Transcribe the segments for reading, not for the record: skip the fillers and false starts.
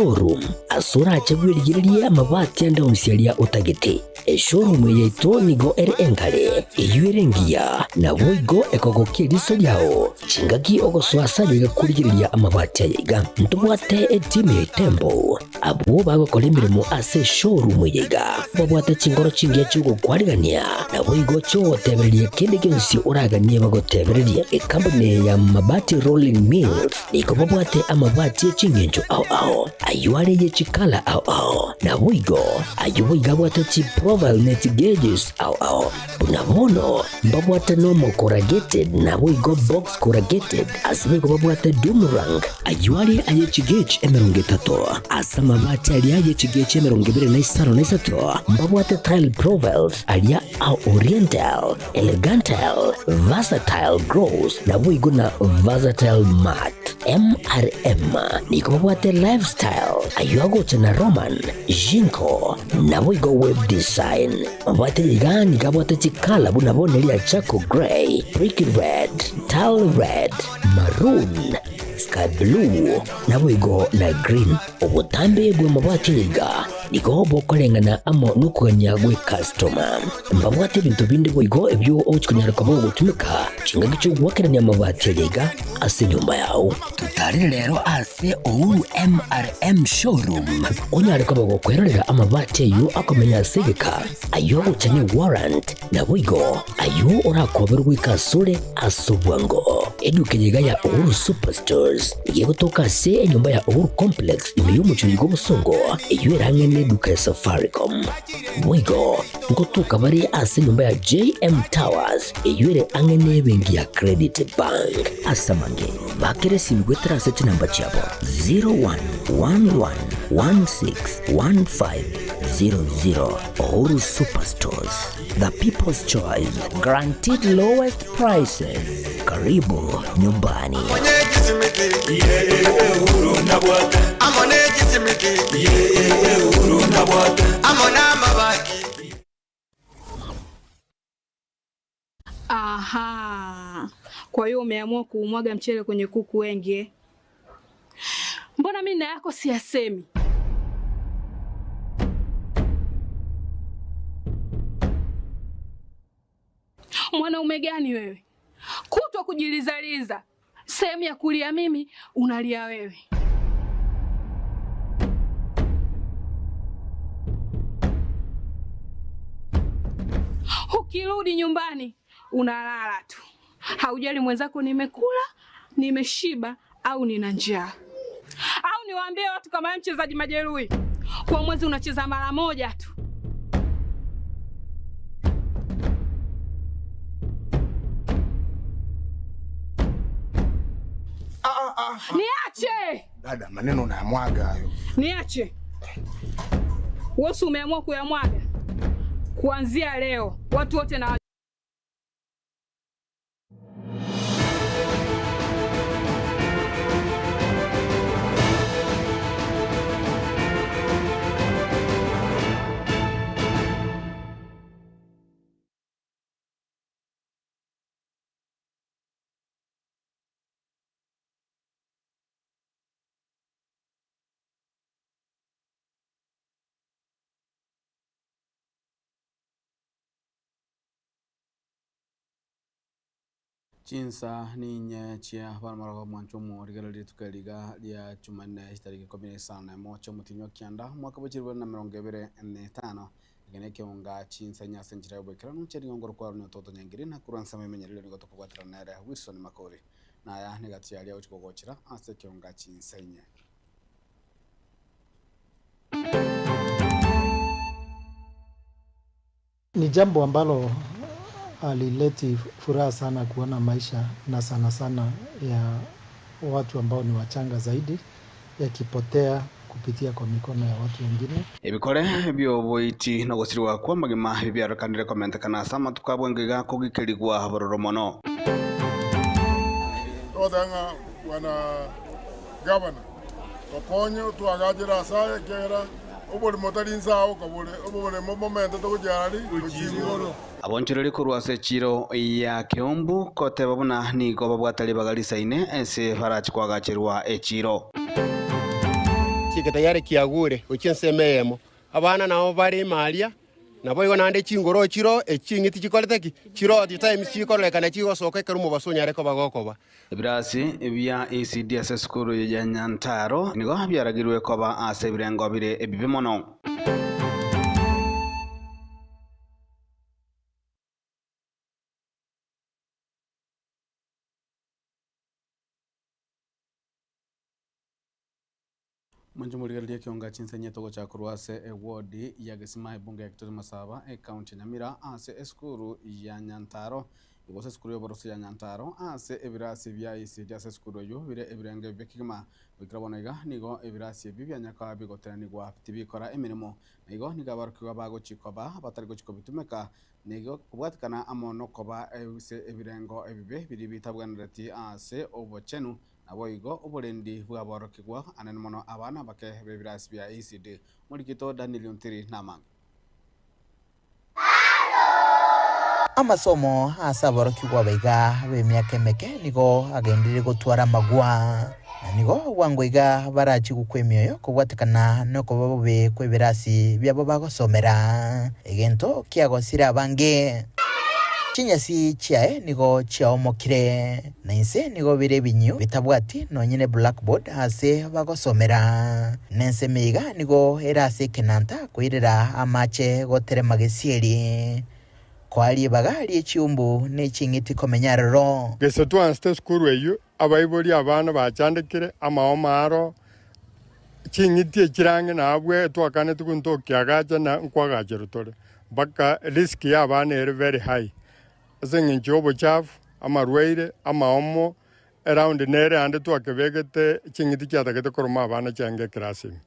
Showroom, ase orache bwerigererie amabati ande onsi aria otagete. Eshowroom eye yaito nigo ere engare, eyio ere engiya, naboigo ekogokia eriso riao chingaki ogosoa ase aye iga korigereria amabati aya iga. Ntobwate etimu ya Itembo, abwo bagokora emeremo ase eshowroom eye iga, babwate chinkoro chingiya chi'ogokwarigania, naboigo chi'ogotebereria kende gionsi oraganie bagotebererie. Ekampuni eye ya Mabati Rolling Mills Nigo babwate amabati e chingencho ao ao, ayio are ye chikala ao ao, naboigo ayio boigo abwate chiprofile ne chigauges ao ao. Buna bono mbabwate normal corrugated naboigo box corrugated, ase boigo babwate doom rank, ayio are aye chigauge 30, ase amabati aria aye chigauge 23 na mbabwate tile profiles aria a oriental, Elegantal, Versatile Gross naboigo na Versatile Mart. MRM nigo babwate Lifestyle, ayio agocha na Roman, Jinko, naboigo Web Design. Babwate iga nigo abwate chikala buna bono eria Charcoal Grey, Brick Red, Tile Red, Maroon, Sky Blue, naboigo na Green. Obotambe bw'amabati aya iga nigo bokoreng'ana amo nokogania gw'ekastoma. Mbabwate ebinto binde boigo ebio ogochia konyara koba ogotumeka chingaki chi'ogoakerania amabati aya iga ase enyomba yao. Totarere rero ase Uhuru MRM Showroom onyare koba gokwerorera amabati ayio akomenya ase egeka, ayio agocha ne warrant, Naboigo ayio orakoberwe goika asore ase obwango. Eduka eye iga ya Uhuru Superstores nigo egotoka ase enyomba ya Uhuru Complex ime y'omochie oyo bw'obosongo, eyio ere ang'e n'eduka ya Safaricom. Boigo ngotoka bare ase enyomba ya JM Towers eyio ere ang'e n'ebenki ya Credit Bank. Ase amange, bakera esimi goetera ase chinamba chiabo 0111161500. Uhuru Superstores, the people's choice, guaranteed lowest prices. Karibu nyumbani. Aha. Kwa hiyo umeamua kuumwaga mchele kwenye kuku wengi eh? Mbona mimi na yako siyasemi? Mwanaume gani wewe? Kutwa kujilizaliza, sehemu ya kulia mimi unalia wewe. Ukirudi nyumbani unalala tu, haujali mwenzako nimekula, nimeshiba au nina njaa. Au niwaambie watu kama wewe mchezaji majeruhi, kwa mwezi unacheza mara moja tu. Niache! Dada, maneno unayamwaga hayo. Niache. Wewe umeamua kuyamwaga? Kuanzia leo watu wote na Chinsa ninye chia baromorogo mwancho omorigereria rituko eri iga ria Jumanne chitariki ikomi na isano na emo chi'omotienyi o kianda omwaka bwa chilifu bibere na emerongo ebere na etano. Eke nekeonga chinsa inye ase enchera y'oboikeranu chia ring'ongo rokwarwa Ototo Nyangiri na korwa ensemo emenyereri nigo tokobwaterana nere Wilson Makori. Naya negati aria ogochia kogochera ase ekeonga chinsa inye. Ni jambo ambalo halileti furaha sana kuona maisha na sana sana ya watu ambao ni wachanga zaidi yakipotea kupitia kwa mikono ya watu wengine. Ebikore bi'oboiti na ogosirigwa kw'amagima ebi biarorekanire komentekana ase amatuko a bwango iga kogikerigwa bororo mono. Togoteba ng'a bwana gavana, tokonye otwagachere ase aya ekiagera oborimo tari inse aa oka bore, oboremo momentete gochia arari gochia igoro. Abonchoreri korwa ase echiro ya Keumbu koteba buna nigo babwate ribaga risaine ase barache koagacherwa echiro. Ekirasi eke tayari kiagure gochia ensemo eyemo, abana nabo bare ime aria, naboigo naende chingoro chiroo, eching'iti chikorete ki? Chiroo times chikororekana chigosoka ekero omobaso onyare koba gokoba. Ebirasi bia ECD ase esukuru ya Nyantaro nigo biaragirwe koba ase ebirengo bire ebibe mono. Mwanche morigererie ekionga chinsenyi togochaka korwa ase eward ya Gesima ebunge ya Kitutu Masaba ecounty ya Nyamira ase esukuru ya Nyantaro gose esukuru y'oboroso ya Nyantaro ase ebirasi bia ECD ase esukuru eyio bire ebirenge ebibe kegima goikera bono iga nigo ebirasi ebi bianyaka bigotenenigwa tibikora emeremo na igo nigo abarokigwa bagochi koba batari gochi kobitumeka Nigo kobwatikana amo nokoba ase ebirengo ebibe biria bitabwenereti ase obochenu, naboigo oborendi bw'aborokigwa, anene mono abana abake b'ebirasi bia ECD. Omorikito Daniel Ontiri namange. Amasomo ase aborokigwa baiga b'emiaka emeke nigo agenderire gotwara amagwa, na nigo bwango iga barachie gokwa emioyo kobwatekana nokoba bobe kw'ebirasi biabo bagosomera, egento kiagosire abange. Chinyasi chiaye nigo chiaomokire, na inse nigo bire ebinyio bitabwati nonye ne blackboard ase bagosomera. Na ensemo iga nigo ere ase ekenanta koirera amache goterema gesieri. Koa ribaga rie chiumbu ne ching'iti komenya aroro. Gese twansete esukuru eyio, abaibori abana bachandekire, amaomo aro, ching'iti echirange na abwo etwakanetigwe ntokiagacha na nkoagacherwa tore, mpaka risk ya abana ere very high ase eng'encho ya obochafu, amarwaire, amaomo, eround nere ande twakebegete ching'iti chiatagete koroma abana chiange ekerasi ime.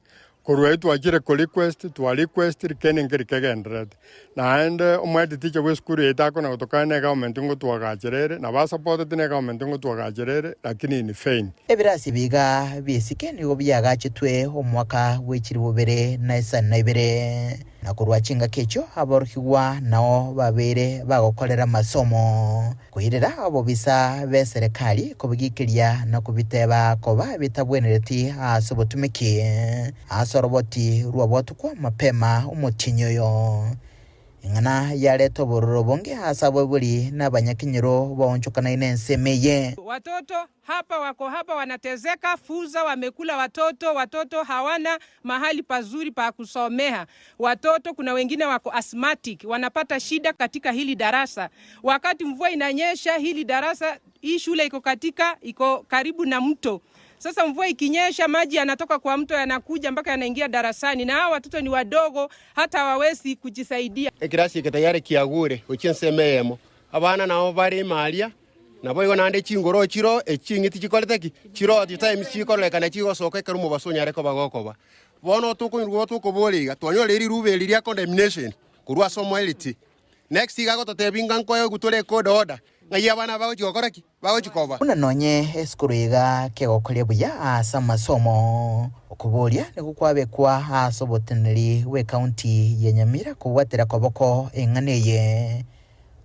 Korwa ayio twachire ko request, twa request rikende nkeri kegendererete. Naende omohead teacher bwa esukuru yaito akona gotokana na egovernment ngotwagachera ere, nabo asupporteti na egovernment ngotwagachera ere lakini in vain. Ebirasi biga bi'esike nigo biagachetwe omwaka bwe chilifu bibere na isano na ibere, na korwa chingaki echio aborokigwa nao babeire bagokorera amasomo. Koirera obobisa b'eserekari kobigikeria na kobiteba koba bitabwenereti ase obotumeki ase oroboti rw'obotukwa mapema omotienyi oyo. Eng'ana yareta obororo obonge ase abaibori na abanyakenyoro baonchokanaine ensemo eye. Watoto hapa wako hapa wanatezeka, fuza wamekula watoto, watoto hawana mahali pazuri pa kusomea. Watoto kuna wengine wako asthmatic, wanapata shida katika hili darasa. Wakati mvua inanyesha, hili darasa, hii shule iko katika, iko karibu na mto. Sasa mvua ikinyesha, maji yanatoka kwa mto yanakuja mpaka yanaingia darasani, na hawa watoto ni wadogo, hata hawawezi kujisaidia. Ekirasi eke tayari kiagure gochia ensemo eyemo, abana nabo bare ime aria, Naboigo naende chingoro chiroo eching'iti chikorete ki? Chiroo times chikororekana chigosoka ekero omobaso onyare koba gokoba. Bono tokoirwa tokoboria iga, twanyorire riruba eri ria condemnation korwa ase omoeriti. Next iga agototebia ng'a nkoegwa tore ecourt order, ng'ai abana aba bagochi gokora ki? Bagochi koba. Buna nonye esukuru iga kegokoria buya ase amasomo, okoboria nigo kwabekwa ase oboteneneri bw'ecounty ya Nyamira kobwatera koboko eng'ana eye.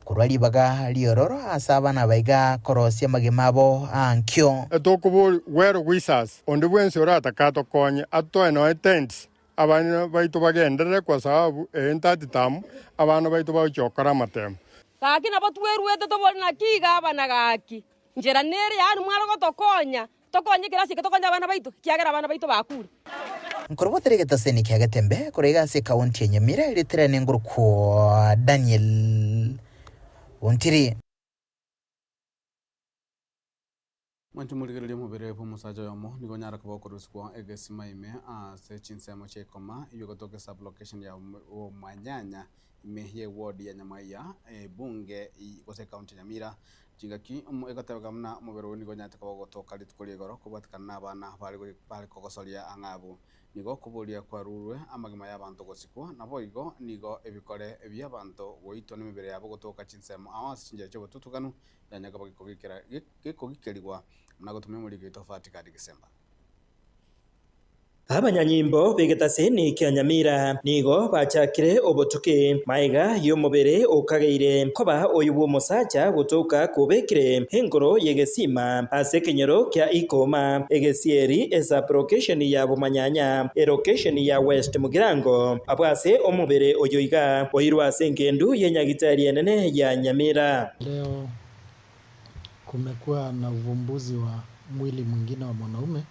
Korwa ribaga riororo ase abana baiga korosia amagima abo aankio. Etokobori well wishes onde bwensi oratake atokonye atoe noe tents abana baito bagenderere kwa sababu eye ntati tamu abana baito bagochia gokora amatemo. Gaki nabo tweruete tobore naki iga abana gaki, nchera nere yaani mware gotokonya, tokonye ekerasi eke tokonye abana baito, ekiagera abana baito bakure. Nkorobotera egetaseni kia Getembe korwa iga ase ekaunti ya Nyamira eritere nengorokwo Daniel Ontiri. Mwanche morigererie omobere bw'omosacha oyomo, nigo onyare koba okorusigwa egesima ime ase chinsemo chia ikoma, eyio egotoka esub-location ya Bomanyanya ime y'eward ya Nyamaiya, ebunge gose ekaunti ya Nyamira. Chingaki egotebeka buna omobere oyio nigo onyarete koba ogotoka rituko ria igoro kobwatekana nabana bare bare kogosoria ang'e abwo. Nigo okoboria kwarurwe amagima y'abanto gosikwa, naboigo nigo ebikore bi'abanto goitwa nemebere yabo gotoka chinsemo ao ase chinchera chi'obotutukanu yanya koba gekogikerigwa buna gotumia omoriko oito Vatikani Gisemba. Abanyanyimbo b'egetaseni kia Nyamira nigo bachakire obotuki magega y'omobere okageire koba oyo bw'omosacha gotoka kobekire enkoro y'egesima ase ekenyoro kia Ikoma, Egesieri, esub-location ya Bomanyanya, elocation ya West Mugirango, abwo ase omobere oyo iga oirwe ase engendu y'enyagitari enene ya Nyamira. Leo kumekuwa na uvumbuzi wa mwili mwingine wa mwanaume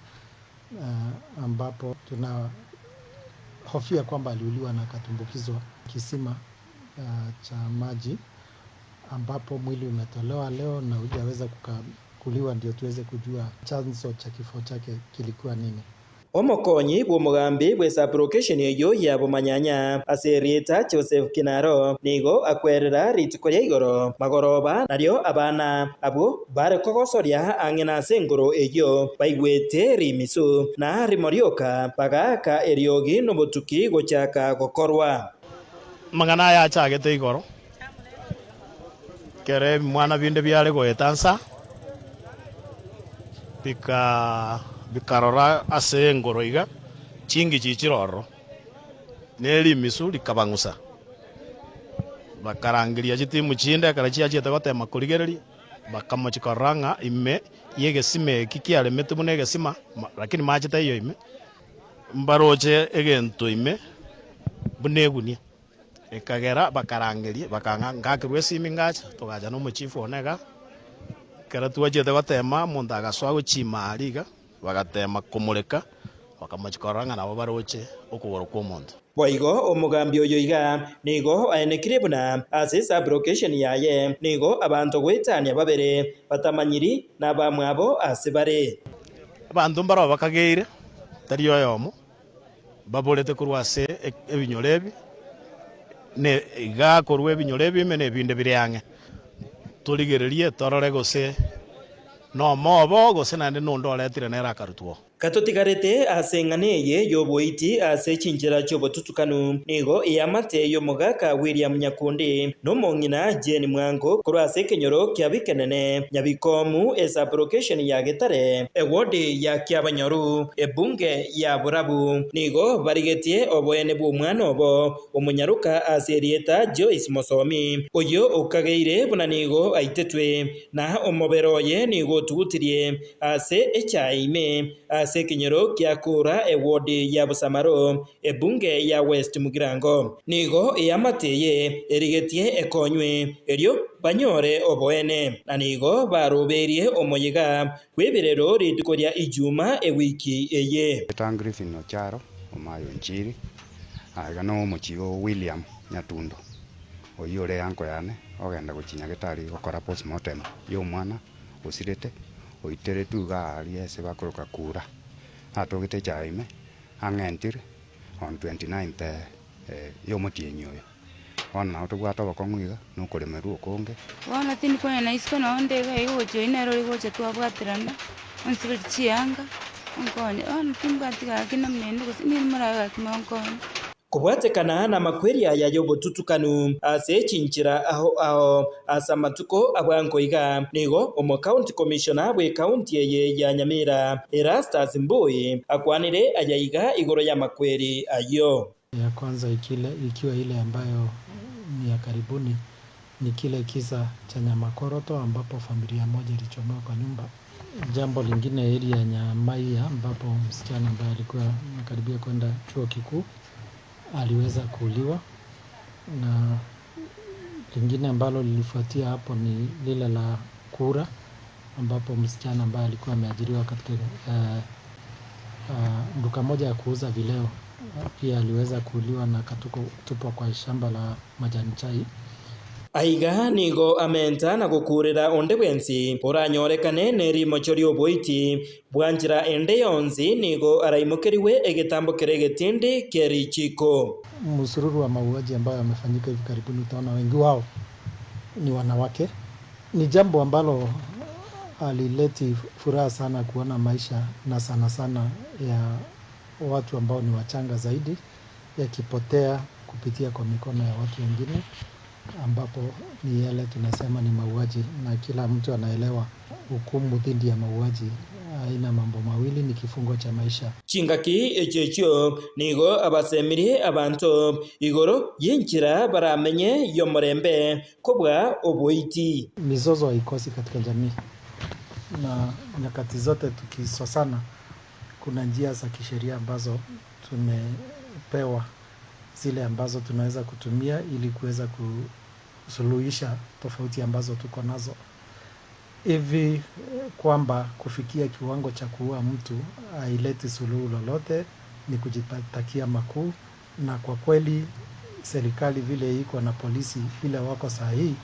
ambapo tunahofia kwamba aliuliwa na akatumbukizwa kisima cha maji ambapo mwili umetolewa leo na hujaweza kukaguliwa ndio tuweze kujua chanzo cha kifo chake kilikuwa nini. Omokonyi bw'omogambi bwe sub-location eyio ya Bomanyanya ase erieta Joseph Kinaro nigo akwerera rituko ria igoro magoroba nario abana abwo bare kogosoria ang'e na ase engoro eyio baigwete rimisu na rimorioka bagaaka eriogi nobotuki gochaka gokorwa. Amang'ana aya achagete igoro, ekero ebimwana binde biare goeta nsa, bika bikarora ase engoro iga, chingichi chire ororo, na erimisu rikabang'usa. Bakarangeria chitimu chinde ekero chiachete gotema korigereria, bakamochia korora ng'a ime y'egesima eki kiaremetwe buna egesima, lakini mache taiyo ime, mbaroche egento ime buna egunia. Ekagera bakarangeria, bakang'a ngakerwa esimi ngacha, togacha na omochifu one iga, ekero twachete gotema omonto agasoa gochima aria iga, bagatema komoreka, bakamochia korora ng'a nabo baroche okogoro kwa omonto. Boigo omogambi oyo iga nigo aenekirie buna ase sub-location yaye nigo abanto goetania babere batamanyiri nabamwabo ase bare. Abanto mbarabwo bakageire, tari oyomo, baborete korwa ase ebinyoro ebi, na iga korwa ebinyoro ebi ime na ebinde bire ang'e. Torigererie torore gose nomobo gose naende nonde oretire nere akarutwa oo. Gatotigarete ase eng'ana eye y'oboiti ase chinchera chi'obotutukanu, nigo eamate y'omogaka William Nyakundi na omong'ina Jane Mwango korwa ase ekenyoro kia Bikenene, Nyabikomu, esub-location ya Getare, ewodi ya Kiabanyoru, ebunge ya Borabu, nigo barigetie oboene bw'omwana obo omonyaroka ase erieta Joyce Mosomi, oyio okageire buna nigo aitetwe, na omobere oye nigo otugutirie ase echae ime ase ekenyoro kia Kura ewodi ya Busamaro, ebunge ya West Mugirango. Nigo eamate eye erigetie ekonywe, erio banyore oboene, na nigo barobeirie omoyega bw'ebirero rituko ria Ijuma ewiki eye. Eta Griffin Ocharo, omayo Nchiri, aiga nomochie o William Nyatundo, oyio ore eanko yane, ogenda gochia Nyagetari gokora postmortem y'omwana osirete, oiteretwe iga aria ase bakoroka kura, atogete echae ime, ang'entire on 29th y'omotienyi oyo. Bono nabo tobwate obokong'u iga, na okoremerwa okonge. Bono tindi konya na isiko noo nde iga iga ogocha oyio nere ore gocha twabwaterana, onsiberie chianga, onkonye. Bono timbwati gaki namna ende gose ninde morabe gaki monkonye. Kobwatekana namakweri aya y'obotutukanu ase chinchera ao ao ase amatuko a bwango iga, nigo omocounty commissioner bw'ecounty eye ya Nyamira, Erastus Mbui, akwanire aya iga igoro y'amakweri ayio. Ya kwanza ikile, ikiwa ile ambayo ni ya karibuni ni kile kisa cha Nyamakoroto ambapo familia moja ilichomewa kwa nyumba. Jambo lingine area ya Nyamaiya ambapo msichana ambaye alikuwa anakaribia kwenda chuo kikuu aliweza kuuliwa, na lingine ambalo lilifuatia hapo ni lile la Kura ambapo msichana ambaye alikuwa ameajiriwa katika duka moja ya kuuza vileo pia aliweza kuuliwa na akatupwa kwa shamba la majani chai. Aiga nigo amenta na gokurera onde bwensi oranyorekane nerimocho rioboiti bwanchera ende yonsi nigo araimokeriwe egetambo kere egetindi kerichiko. Msururu wa mauaji ambayo yamefanyika hivi karibuni, utaona wengi wao ni wanawake. Ni jambo ambalo halileti furaha sana kuona maisha na sana sana ya watu ambao ni wachanga zaidi yakipotea kupitia kwa mikono ya watu wengine, ambapo ni yale tunasema ni mauaji, na kila mtu anaelewa hukumu dhidi ya mauaji Haina mambo mawili, ni kifungo cha maisha. Chingaki echio echio nigo abasemirie abanto igoro y'enchera baramenye y'omorembe kobua oboiti. Mizozo haikosi katika jamii, na nyakati zote tukisosana, kuna njia za kisheria ambazo tumepewa, zile ambazo tunaweza kutumia ili kuweza kusuluhisha tofauti ambazo tuko nazo. Hivi kwamba kufikia kiwango cha kuua mtu haileti suluhu lolote, ni kujitakia makuu, na kwa kweli serikali vile iko na polisi vile wako saa hii,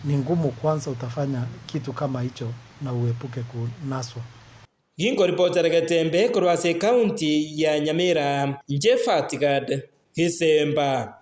ni ngumu kwanza utafanya kitu kama hicho na uepuke kunaswa. Ginkoripotera Getembe korwa ase ekaunti ya Nyamira, inche Fatigad Gisemba.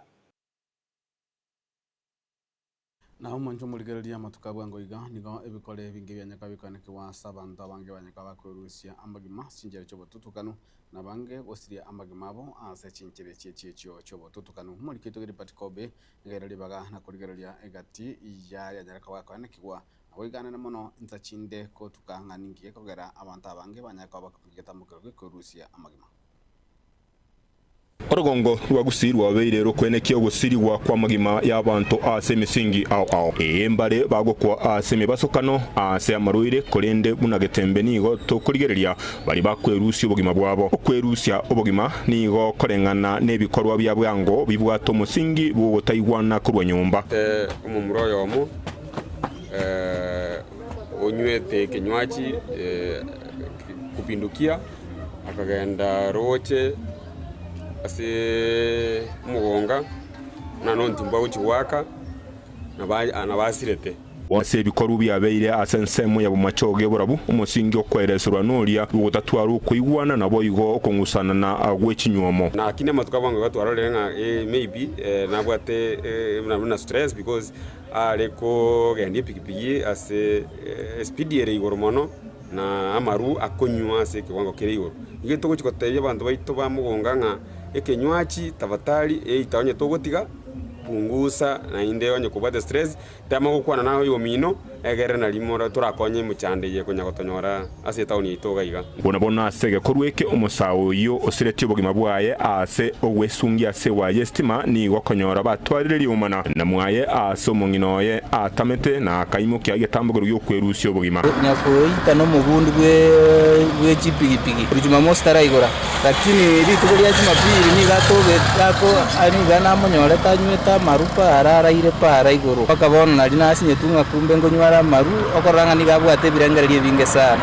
Na omonche omorigereria amatuko a bwango iga, nigo ebikore ebinge bianyeka bikoenekigwa ase abanto abange banyeka bakwerusia amagima ase chinchera chi'obotutukanu, na abange gosiria amagima abo ase chinchera echi echi'echio chi'obotutukanu. Omoriki oito Gilbert Kobe nigo aire ribaga na korigereria egati y'aria anyare koba gakoenekigwa, na goiganana mono insa chinde kotuka ng'a ninki gekogera abanto abange banyare koba bakobugia egetambo keria gi'okwerusia amagima. Orogongo rwa Gusii rwabeire rokwenekia ogosirigwa kw'amagima y'abanto ase emisingi ao ao. Ee, mbare bagokwa ase emebasokano, ase amarwaire, korende buna getembe nigo tokorigereria baria bakwerusia obogima bwabo. Okwerusia obogima nigo koreng'ana nebikorwa bia bwango bibwate omosingi bw'ogotaigwana korwa nyomba. Omomura oyomo onywete ekenywachi kupindukia akagenda roche ase omogonga, buna nontimbu agochia goaka, nabo asirete. Ase ebikorwa biabeire ase ensemo ya bomachoge borabu, omosingi okwereserwa noria bw'ogotatwara okoigwana, naboigo okong'usanana gwe chinywomo. Lakini amatuko abwango iga twarorire ng'a maybe nabwate buna stress because are kogendia epikipiki ase espeed ere igoro mono. na amaru akonywa ase ekewango kere igoro. Igo togochia gotebia abanto baito ba mogonga ng'a ekenywachi tafadhali eita onye togotiga pungusa naende onye kobwate stress tema gokwana naye oyomino egere nari more torakonye emochando eye konya gotonyora ase etown yaito iga iga. Buna bono ase egekorwa eke omosae oyio osiretie obogima bwaye aase ogwesungia ase ewaya y'esitima nigo okonyora batwarire riomana na mwaye aase omong'ina oye atamete na akaimokia egetambokero gi'okwerusia obogima. Nyakoita nomobundi bwe chipigipigi buri Jumamosi taraigora, lakini rituko ria Jumapili nigo atobete ako nigo namonyorete anywete amaru paara araire paara igoro. Mpaka bono nari nasinyetwe ng'a kumbe nkonyware amaru, okorora ng'a nigo abwate ebirengererio ebinge sana.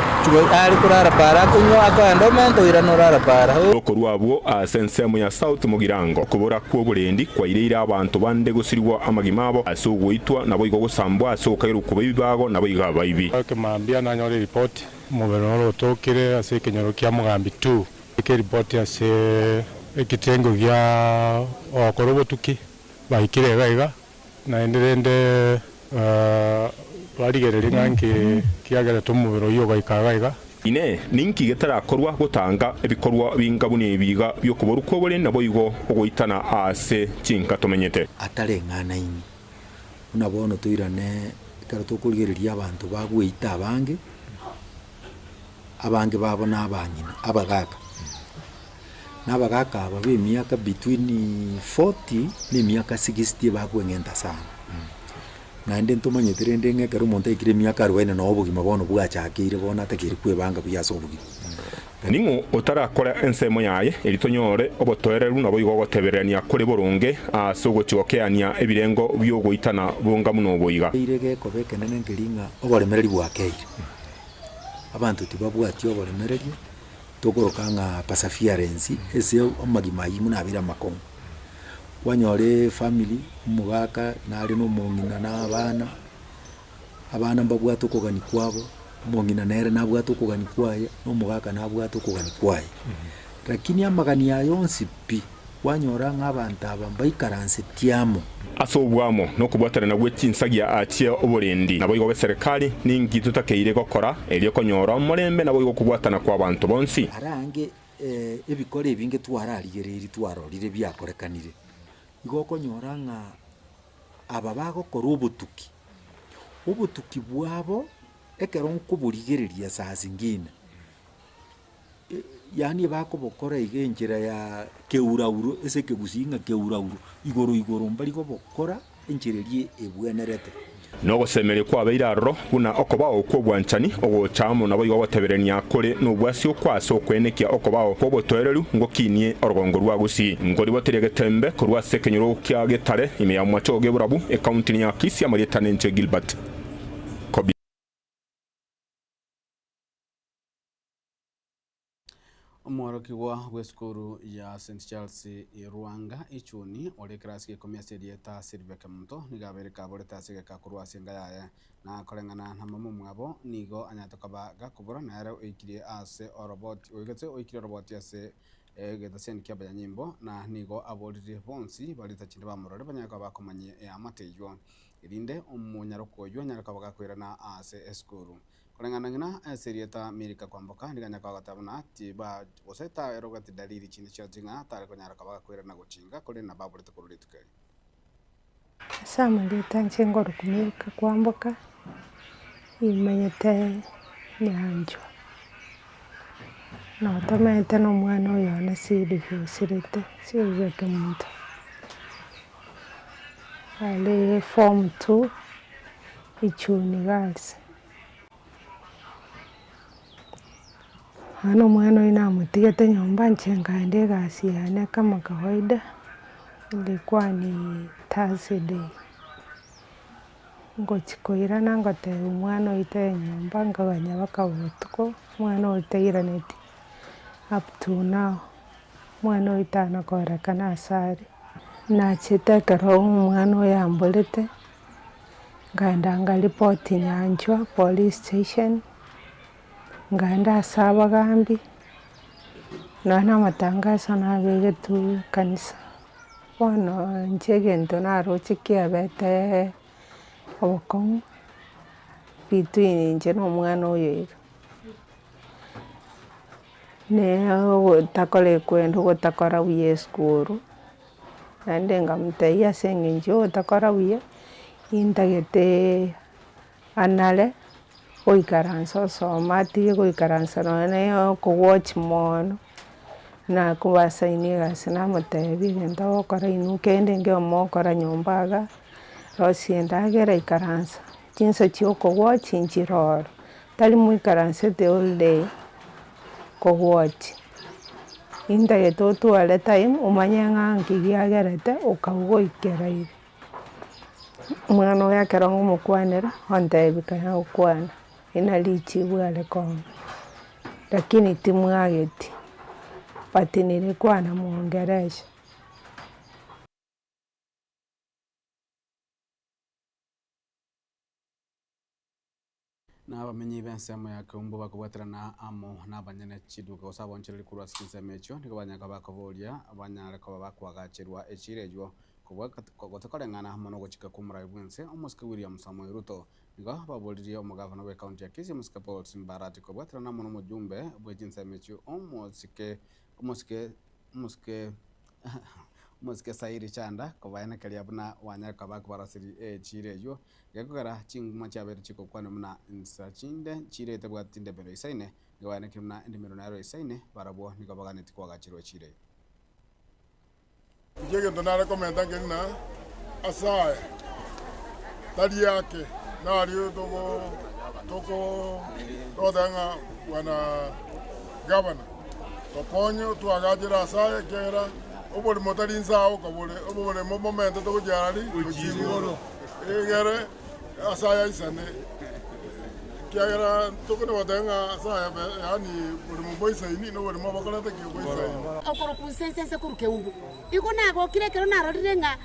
Are korara paara akonywa, akoenda omenta oirana orara paara. Okorua abwo ase ensemo ya South Mugirango, okobora kw'oborendi kwaireire abanto bande gosirigwa amagima abo ase ogoitwa, naboigo gosambwa ase ogokagerwa koba ebibago, naboigo abaibi. Ekemambia nanyora eripoti, omobere oro otokire ase ekenyoro kia Mugambi 2. Eke eripoti ase ekitengo gia ogokora obotuki, baikire iga iga, Naende rende barigererie ng'a nki kiagerete omobere oyio ogaika iga iga. Inee! Ninki getarakorwa gotanga ebikorwa binga buna ebi iga bi'okoborwa kw'oboreni naboigo ogoitana aase chinka tomenyete? Atareng'anaini, buna bono toirane ekero tokorigereria abanto bagweita abange, abange babo na abang'ina, abagaka. Na abagaka aba ba emiaka between 40 na emiaka 60 bakweng'enta sana. Naende ntomanyete rende ng'a ekero omonto aikire emiaka arubaini noo obogima bono bwachakeire bono atakeire kwebanga buya ase obogima. Ning'o otarakora ensemo yaye, erio tonyore obotoereru naboigo ogotebererania kore boronge ase ogochia gokeania ebirengo bi'ogoitana bonga buna obo iga. Eire gekoba ekenene nkeri ng'a oboremereri bwakeire. Abanto tibabwati oboremereria, tokoroka ng'a perseverance ase amagima ayio buna abeire amakong'u. Kwanyora efamiri, omogaka nare na omong'ina na abana, abana mbabwate okogania kwabo, omong'ina nere nabwate okogania kwaye, na omogaka nabwate okogania kwaye. Lakini amagani aya onsi pi, Kwanyora ng'a abanto aba mbaikaranseti amo. Ase obwamo na okobwatanana gwe chinsagia achie oborendi, naboigo bw'eserekari, ninki totakeire gokora erio konyora omorembe naboigo okobwatana kw'abanto bonsi? Arange ebikoro ebinge twararigereirie twarorire biakorekanire, igo okonyora ng'a aba bagokora obotuki, obotuki bwabo ekero nkoborigereria saa zingine. Yaani bakobokora iga enchera ya keurauro ase ekegusii ng'a keurauro, igoro igoro mbari kobokora enchera eria ebwenerete. Nogosemeria kwabeire aroro, buna okobao kw'obwanchani, ogocha amo naboigo ogoteberenia kore nobwasi okwo ase okwenekia okobao kw'obotoereru ngokinie orogongo rwa Gusii. Nkoriboteria getembe korwa ase ekenyoro kia Getare, ime ya Omoachogo Geburabu, ekaunti ya Kisii, amarieta nenche Gilbert Kobi. Omworokigwa bw'esukuru ya St Charles Lwanga Ichuni ore ekerasi gia ikomi ase erieta Sylvia Kemunto nigo abeire kaborete ase egeka korwa ase enka yaye na koreng'ana na mama omwabo nigo anyarete koba gakobora nere oikirie ase oroboti oigete oikirie oroboti ase egetaseni ki'abanyanyimbo na nigo aboririe bonsi barita chinde bamorore banyare koba bakomanyia eamate eyio erinde omonyaroko oyio anyare koba gakoirana ase esukuru. Koreng'ana ng'ina ase erieta Milika kwamboka, nigo anyare koba agoteba buna tiba gose taerogeti dalili chinde chionsi ng'a tare konyara koba agakoirana gochinga, korende nabo aborete korwa rituko erio. Ase amarieta inche nkorokwa Milka kwamboka, nimanyete Nyanchwa, notomenyete na omwana oyo one Sylvia osirete, Sylvia Kemunto, are form two. Ichuni Girls. Bono omwana oyio namotigete nyomba inche nkaenda egasi yane kama kawaida, ilikuwa ni Thursday, ngochia koirana ngotebia omwana oyo toe nyomba nkaganya mpaka botuko, omwana oyo tairaneti up to now, omwana oyo tana korekana ase are. Nachete ekero omwana oyo amborete. Nkaenda nkaripoti Nyanchwa police station, nkaenda ase abagambi, nonya na amatangaso nabegetwe ekanisa. Bono inche egento naroche kiabete obokong'u between inche na omwana oyo iga, ne ogotakora ekwenda ogotakora buya esukuru. Naende nkamotebia ase eng'encho ogotakora buya, intagete anare goikaransa osoma atige goikaransa nonye na okowatch mono, nakobasaini egasi namotebia egento ogokora inwe kende nkio mogokora nyomba igaa, rosia endagera ikaransa, chinsa chia okowatch nchire ororo, tari moikaransete all day kowatch. Intagete otware time omanye ng'a nki giagerete okabua goikera iga. Omwana oyo ekero ngomokwanera, ontebia kanya gokwana, eri nari richibu are kong'a, lakini timwageti, but nilikuwa namuongelesha. Na abamenyi b'ensemo ya Keumbu bakobwaterana amo nabanyene chiduka gose abonchereri korwa ase chinsemo echio, nigo banyare koba bakoboria banyare koba bakoagacherwa echiira eyio kobua gose koreng'ana amo nogochika kw'omorai bw'ense, omosike William Samoei Ruto. Nigo baboririe omogavana bw'ecounty ya Kisii, omosike Paul Simbarati kobwaterana amo nomojumbe bwe chinsemo echio, omosike omosike omosike omosike Sairi Chanda kobaenekeria buna banyare koba bakobaraseri echiira eyio. Gekogera chinguma chiabeire chigokwanwa buna insa chinde chirete bwati ndemero isaine, nigo baenekire buna endemero nero isaine, barabwo nigo baganetie koagacherwa chire. Inche egento nare komenta nkeri ng'a ase aya tari ake nario togo toko togoteba ng'a bwana gavana tokonye otwagachere ase aya ekiagera oborimo tari inse aa oka bore, oborimo momentete gochia arari gochia igoro. Egere ase aya aisane, ekiagera tokona goteba ng'a ase aya yaani borimo bwaisaini na oborimo bokorete ki? Bwaisaini. Okorokwa nse nse korwa keumbu. Igo nagokire ekero narorire ng'a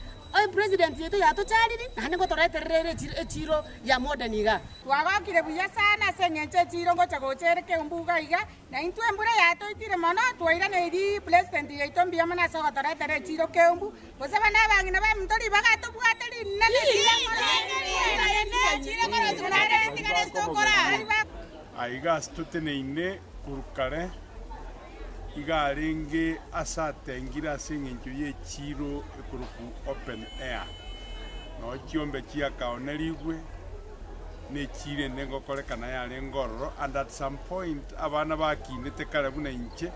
epresident yaito yatochariri naende ngotoreterera ere echiro ya modern igaa. Twagokire buya sana ase eng'encho echiro ngocha gocha ere keumbu iga iga, Na intwe embura yatoitire mono, twairaneirie president yaito mbuya mono ase ogotoretera echiro keumbu, gose bana abang'ina baminto ribaga tobwate rinene Aiga ase toteneine korwa kare, iga arenge ase atengire ase engencho y'echiiro ekorokwa Open Air, noo chiombe chiakaonerigwe. Na echiro ende ngokorekana yarenge ororo, and at some point abana bakinete kare buna inche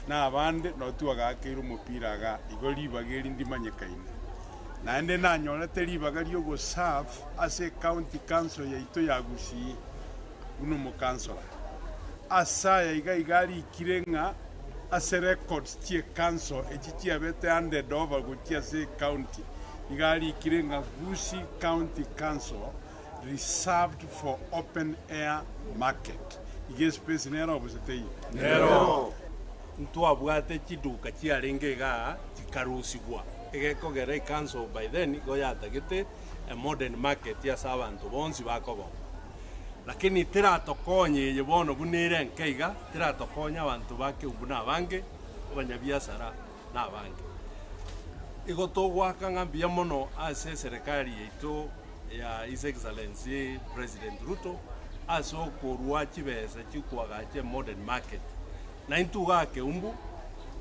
na abande nabo twagakeire omopira igaa, igo ribaga eri ndimanyekaine. Naende nanyorete ribaga riogoserve ase ecounty council yaito ya Gusii buna omokansora. Ase aya iga iga arikire ng'a ase records chie council echi chiabete handed over gochia ase ecounty, iga arikire ng'a Gusii County Council reserved for open air market. Iga espace nero gose teiyo? Nero. Ntwabwate chiduka chiarenge igaa chikarusigwa, egekogera ecouncil by then igo yatagete a modern market ase abanto bonsi bakoba oo. Lakini teratokonya eye bono buna ere enke iga, teratokonya abanto ba Keumbu na abange, abanyabiasara na abange. Igo togoaka ng'a mbuya mono ase eserekari yaito ya His Excellency President Ruto ase okorua chibesa chikoagacha emodern market. Na intwe igaa Keumbu,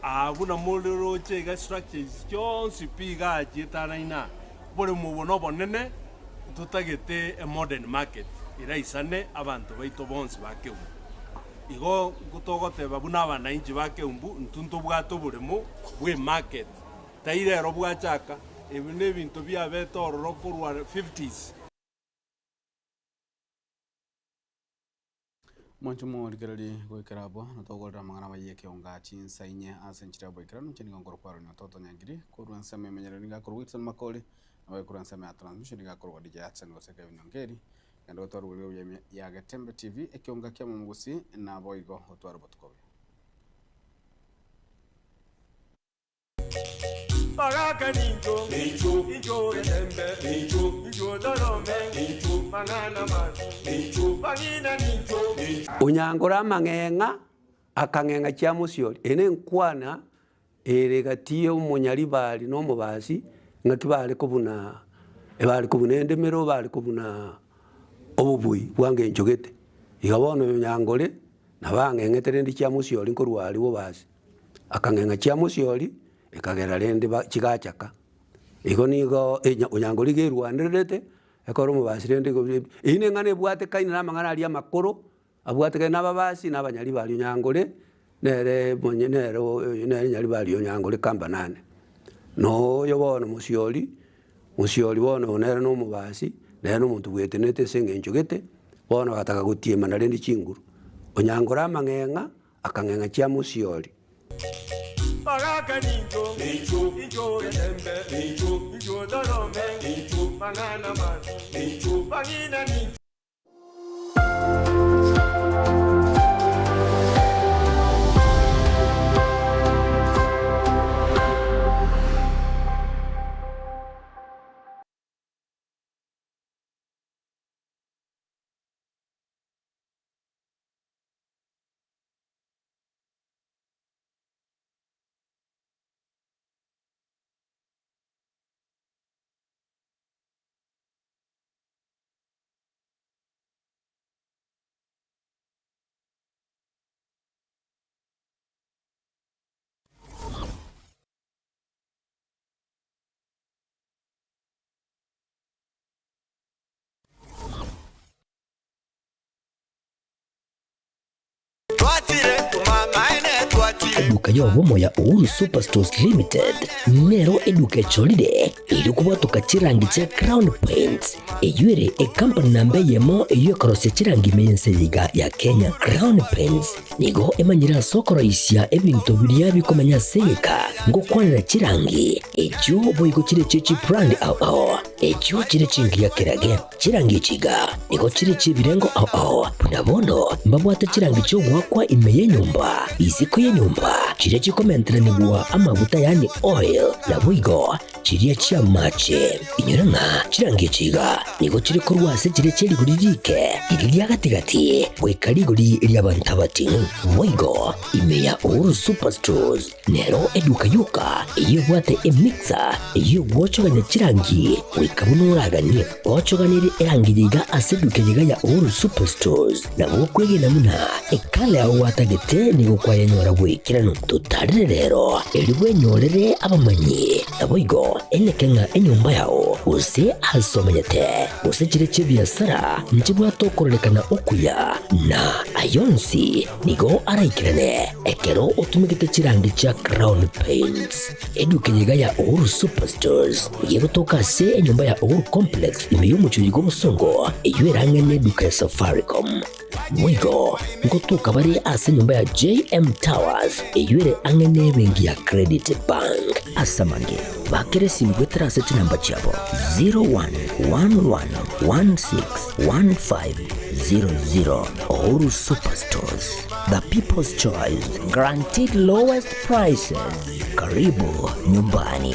aa buna moriroche iga structures chionsi pi igaa chietanaine aa, oboremo obo nobonene, ntotagete emodern market eraisane abanto baito bonsi ba Keumbu. Igo togoteba buna abanainchi ba Keumbu, intwe ntobwate oboremo bwe emarket. Tai rero bwachaka, ebi nebinto biabete ororo korwa fifties. Mwanche omorigererie goikera abwo, na togorere amang'ana amayia ekeonga chinsa inye ase enchera ya oboikeranu, inche nigo nkorokwa Aaron Ototo Nyangiri, korwa ensemo emenyereri nigo akorwa Wilson Makori, naboigo korwa ensemo ya transmission nigo akorwa DJ Hudson gose Kevin Ongeri, naende gotwara oboriri obuya ime ya Getembe TV, ekeonga kia Omomogusi, naboigo gotwara obotuko obuya. Bagaka nincho, incho getembe, incho torome, mang'ana mabi, bang'ina nincho. Onyangore amang'eng'a, akang'eng'a chiamosiori. Eye nenkwana ere gati y'omonyaribari na omobasi, ng'aki bare kobuna ebare kobuna endemero, bare kobuna obobui bwa ngencho gete. Iga bono oyo onyangore, nabo ang'eng'ete rende chiamosiori nkorwa aria bobasi. Akang'eng'a chiamosiori, ekagera rende ba chigachaka. Igo nigo enya onyangore iga erwanererete, ekero omobasi rende igo eywo na eng'ana ebwatekaine na amang'ana aria amakoro, abwatekaine na ababasi na abanyaribari onyangore, nere monye nere oyo nere nyaribari onyangore kamba nane. Na oyo bono mosiori, mosiori bono nere na omobasi, nere na omonto bwetenenete ase eng'encho gete, bono agataka gotiemana rende chinguru. Onyangore amang'eng'a. Akang'eng'a chiamosiori. Bagaka nincho, incho getembe, incho torome, mang'ana mabi, bang'ina nincho. Eduka y'obomo ya Uhuru Superstores Limited nero eduka echorire erio kobwatoka chirangi chia Crown Paints eyio ere ekampani namba eyemo eyio ekorosia chirangi ime y'ense eye iga ya Kenya. Crown Paints nigo emanyire ase okoroisia ebinto biria bikomenya ase egeka ngokwanera chirangi echio boigo chire chie chibrand ao ao echio chire chingiya kerage. Chirangi echi iga nigo chire chi'ebirengo ao ao, buna bono mbabwate chirangi chi'ogoakwa ime y'enyomba, isiko y'enyomba, chiria chikomenteranigwa amaguta yaani oil, naboigo chiria chi'amache. Inyora ng'a chirangi echi iga nigo chire korwa ase chiria chie rigori riike, riria ria gati-gati, goika rigori ri'abanto abating'u. Boigo ime ya Uhuru Superstores Nero eduka yoka eyio ebwate emixer eyio egwochogania chirangi goika buna oraganie. Gochoganerie erangi eye iga ase eduka eye iga ya Uhuru Superstores nabo okwegena buna ekala yao gwatagete nigo kwayenyora bw'ekeranu. Totarere rero erio bwenyorere abamanyi naboigo eneke ng'a enyomba yao. Gose ase omenyete, gose chire chi'ebiasara nchibwate okororekana okuya, na ayonsi nigo araikerane ekero otumegete chirangi chia Crown Paints. Eduka eye iga ya Uhuru Superstores nigo egotoka ase enyomba ya Uhuru Complex ime y'omochie oyo bw'obosongo, eyio ere ang'e n'eduka ya Safaricom. Boigo ngotoka bare ase enyomba ya JM Towers eyio ere ang'e n'ebenki ya Credit Bank. Ase amange, bakera esimi goetera ase chinamba chiabo 0111161500. Uhuru Superstores, the people's choice, guaranteed lowest prices. Karibu nyumbani.